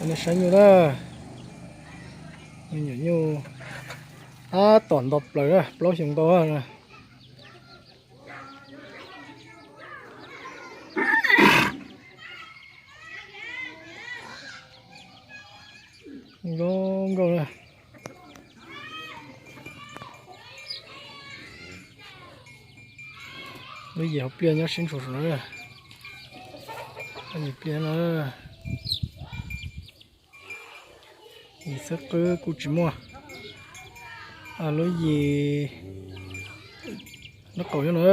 Nej saib nyuj na, me nyuam nyuj tab tom nto plaws na, plaub xyoos ntau na. Zoo nkauj na. Lub yim hauv pliaj nyob sib ntshua saum no. Lub yim pliaj no. Yim xwb qwb kuj tsis muaj. Lub yim nraub qaum nyob no.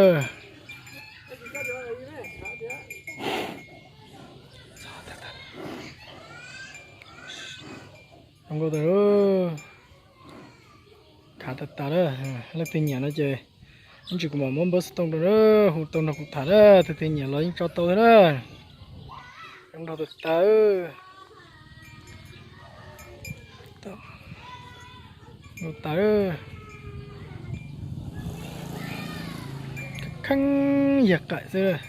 Zoo nkauj tas, khav tas tas na. Leej twg nyiam no ces ib ntsis kuv mam muab npawb xov tooj rau na, hu tau nrog kuv tham na, tus twg nyiam los yeej tso tau thiab na. Zoo nkauj tas tas. Nkauj tas, kheeb yag qaim xwb.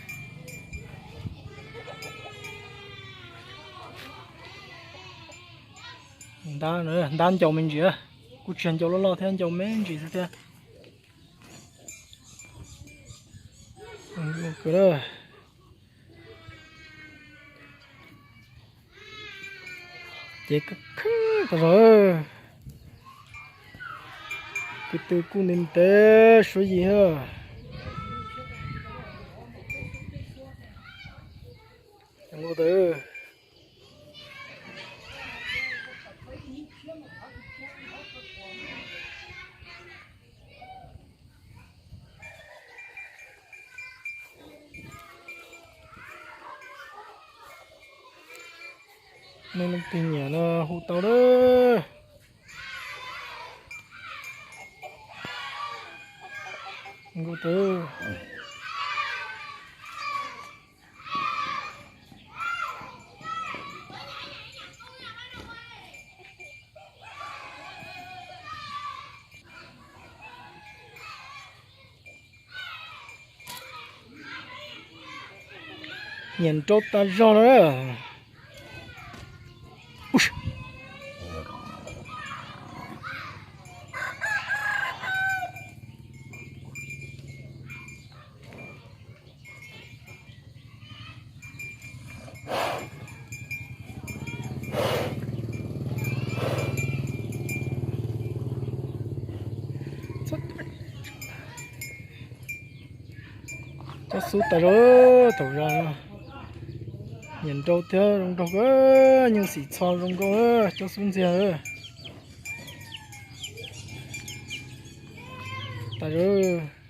Ntab, ntab ncau me ntsis, kuj tsis yog ncau loj loj thiab, ncau me ntsis xwb thiab. Ces kheeb tas zog. Tus twg kuj ntev ntev suab yim thiab. Zoo nkauj tas. Nej leej twg nyiam no hu tau lawm. Nkauj tas. Nyiam nrau tas zog no. Cob xub tas zog thaum zog. Nyiam nrau thiab zoo nraug, nyuj xim txho zoo nkauj, cob xub ntxiag tas zog.